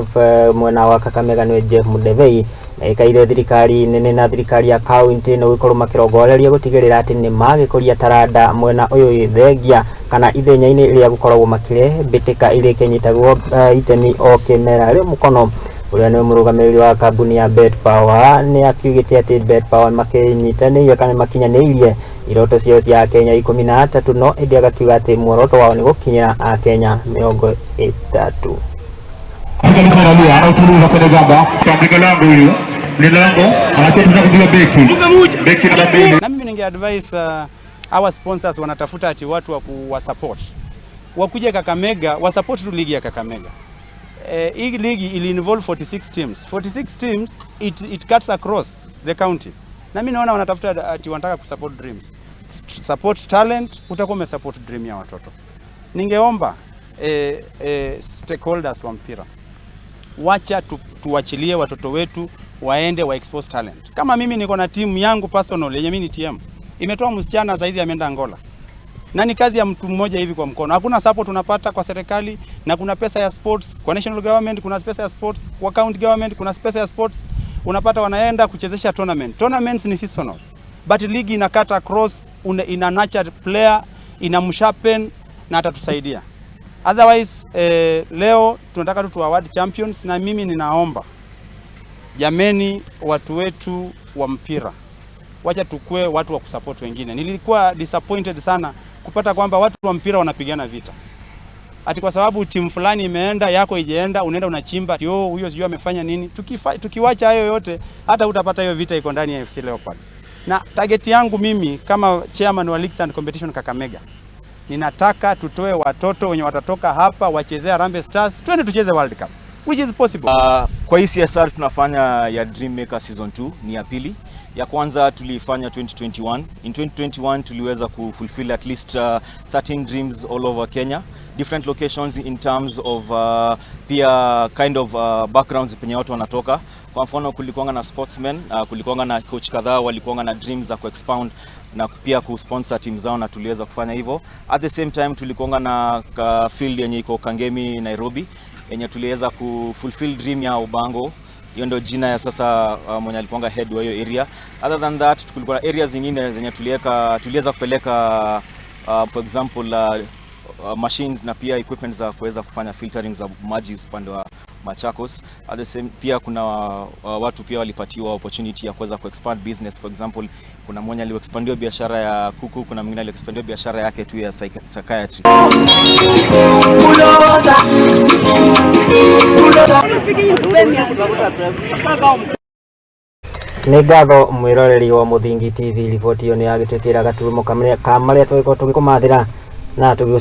FKF mwena wa Kakamega nĩwe Jeff Mudevei ĩkaire thirikari nene na thirikari ya kaunti no gũkorwo makĩrongoreria gũtigĩrĩra atĩ nĩ magĩkũria taranda mwena ũyũ thengia kana ithenya-inĩ rĩa gũkoragwo makĩrehe mbĩtĩka iria ikĩnyitagwo itemi o kĩmera. Rĩu Mũkono ũrĩa nĩ mũrũgamĩrĩri wa kambuni ya Betpower nĩ akiugĩte atĩ Betpower makĩnyitanĩire kana makinyanĩirie iroto ciao cia Akenya 13, no ĩndĩ agakiuga atĩ muoroto wao nĩ gũkinyĩra Akenya 30. Anautuliza kwenye gamba, kapiga lango huyu ni lango, anacheza kupiga beki beki namba 2. Na mimi ninge advise our sponsors wanatafuta ati watu wa kuwasupport wakuje Kakamega wasupport tu ligi ya Kakamega. Hii ligi ili involve 46 teams. 46 teams, it cuts across the county. Na mimi naona wanatafuta ati wanataka kusupport dreams. Support talent, utakuwa umesupport dream ya watoto. Ningeomba stakeholders wa mpira, wacha tuachilie watoto wetu waende wa expose talent. Kama mimi niko na timu yangu personal yenye mimi ni TM. Imetoa msichana, saizi ameenda Angola. Na ni kazi ya mtu mmoja hivi kwa mkono. Hakuna support unapata kwa serikali, na kuna pesa ya sports kwa national government, kuna pesa ya sports kwa county government, kuna pesa ya sports. Unapata wanaenda kuchezesha tournament. Tournaments ni seasonal. But ligi inakata across, ina nurture player, ina msharpen na atatusaidia. Otherwise, leo tunataka tu award champions, na mimi ninaomba jameni, watu wetu wa mpira, wacha tukue watu wa kusupport wengine. Nilikuwa disappointed sana kupata kwamba watu wa mpira wanapigana vita ati kwa sababu timu fulani imeenda, yako ijaenda, unaenda unachimba yo huyo sijui amefanya nini. Tukiwacha hayo yote, hata utapata hiyo vita iko ndani ya FC Leopards. Na target yangu mimi kama chairman wa Leagues and Competition Kakamega, ninataka tutoe watoto wenye watatoka hapa wachezea Harambee Stars, twende tucheze World Cup, which is possible. Kwa hii CSR tunafanya ya Dream Maker season 2, ni ya pili. Ya kwanza tulifanya 2021. In 2021 tuliweza kufulfill at least 13 dreams all over Kenya, different locations in terms of pia kind of backgrounds penye watu wanatoka. Kwa mfano, kulikuanga na sportsmen, kulikuanga na coach kadhaa walikuanga na dreams za kuexpound na pia kusponsor team zao, na tuliweza kufanya hivyo. At the same time, tulikuanga na field yenye iko Kangemi, Nairobi, yenye tuliweza kufulfill dream ya Ubango. Hiyo ndio jina ya sasa mwenye alikuanga head wa hiyo area. Other than that, kulikuwa na areas zingine zenye tuliweza kupeleka, for example, machines na pia equipment za kuweza kufanya filtering za maji upande wa Machakos. At the same, pia kuna watu pia walipatiwa opportunity ya kuweza kuexpand business. For example, kuna mmoja aliexpandiwa biashara ya kuku, kuna mwingine aliexpandiwa biashara yake tu ya psychiatry. Bulldozer. Bulldozer. Nĩ ngatho mwĩroreri wa Mũthingi TV, riboti ĩyo nĩ yagĩtwĩkĩra gaturumo ka marĩa tũgĩkorwo tũgĩkũmathĩra na tũgĩgũcokeria.